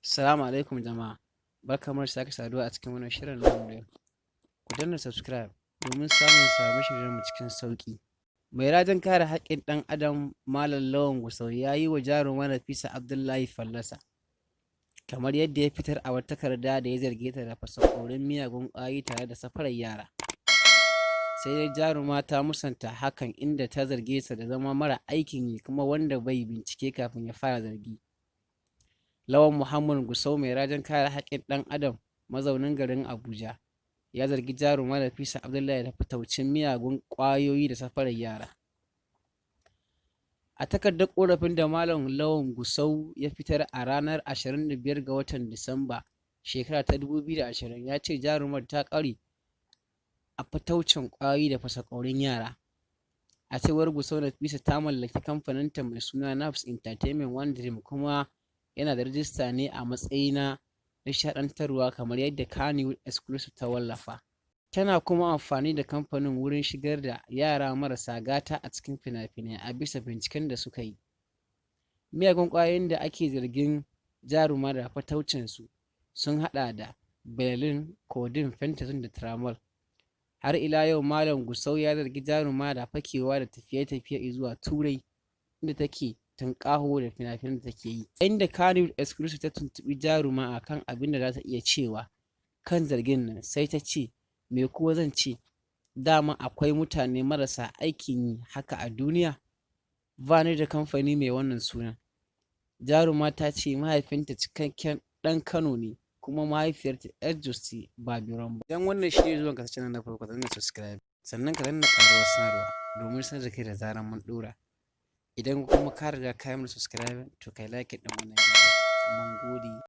Salamu alaikum jama'a, barkanmu da sake saduwa a cikin wannan shirin namu na yau. Ku danna subscribe domin samun sabon shirye-shiryenmu cikin sauƙi. Mai rajin kare haƙƙin ɗan adam Malam Lawan Gusau ya yi wa jaruma Nafisa Abdullahi fallasa, kamar yadda ya fitar a wata takarda da ya zarge ta da fasa ƙwaurin miyagun ƙwayoyi tare da safarar yara. Sai dai jaruma ta musanta hakan, inda ta zarge sa da zama mara aikin yi kuma wanda bai bincike kafin ya fara zargi. Lawan Muhammad Gusau, mai rajin kare haƙƙin ɗan adam mazaunin garin Abuja, ya zargi jaruma Nafisa Abdullahi da fataucin miyagun ƙwayoyi da safarar yara. A takardar ƙorafin da Malam Lawan Gusau ya fitar a ranar 25 ga watan Disamba shekara ta 2020, ya ce jarumar ta ƙware a fataucin ƙwayoyi da fasa ƙwaurin yara. A cewar Gusau, Nafisa ta mallaki kamfaninta mai suna Nafs Entertainment One Dream, kuma yana da rajista ne a matsayin na nishaɗantarwa, kamar yadda Kannywood Exclusive ta wallafa. Tana kuma amfani da kamfanin wurin shigar da yara marasa gata a cikin fina-finai, a bisa binciken da suka yi. Miyagun ƙwayoyin da ake zargin jaruma da fataucinsu sun haɗa da Benylin, Codeine, Pentazine da Tramadol. Har ila yau, Malam Gusau ya zargi jaruma da fakewa da tafiye-tafiye zuwa Turai, inda take tunƙaho da fina-finan da take yi. Yayin da Kannywood Exclusive ta tuntuɓi jaruma a kan abin da za ta iya cewa kan zargin nan, sai ta ce, "Me kuwa zan ce, dama akwai mutane marasa aikin yi haka a duniya? Ba ni da kamfani mai wannan sunan." Jaruma ta ce mahaifinta cikakken ɗan Kano ne kuma mahaifiyarta 'yar Jos ce ba Birom ba. Idan wannan shi ne zuwanka channel na farko, ka danna subscribe, sannan ka danna ƙararrawar sanarwa domin sanar da kai da zarar mun ɗora. Idan kuma ka riga ka yi mana subscribe, to kai like ɗin wannan bidiyon. Mun gode.